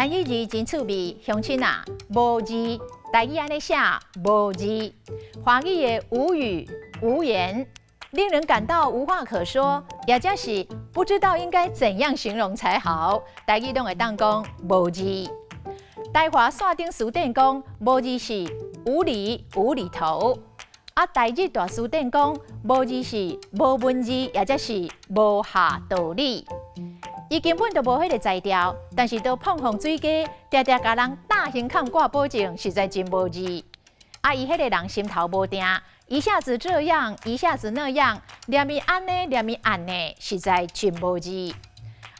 台語字真趣味，鄉親啊，無字，台語按呢寫，無字，華語的無語、無言，令人感到無話可說，也就是不知道應該怎樣形容才好。台語攏會當講無字。台華線頂詞典講無字是無理、無厘頭。啊，台日大辭典講無字是無文字，也就是無下道理。伊根本就無彼个才調，但是都膨風水雞，定定共人大胸坎掛保證，實在真無字。啊，伊彼个人心頭無定，一下子這樣，一下子那樣，連面按呢，連面按呢，實在真無字。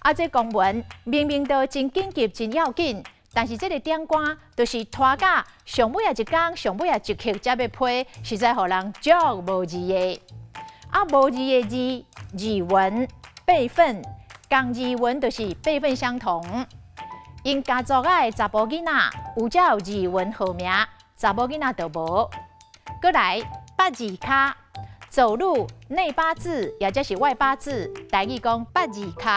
啊，這公文明明都真緊急、真要緊，但是這个長官就是拖甲上尾仔一工、上尾仔一刻才欲批，實在予人足無字的。啊，無字的字，字文輩分。仝字文就是輩分相同，𪜶家族仔的查埔囡仔有才有字文號名，查某囡仔就無。閣來八字跤，走路內八字，也就是外八字，台語講八字跤。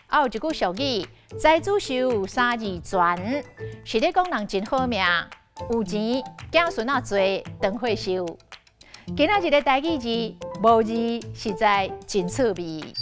啊，有一句俗語，財主壽三字全，是咧講人真好命，有錢，子孫仔濟，長歲壽。今仔日的台語字無字，實在真趣味。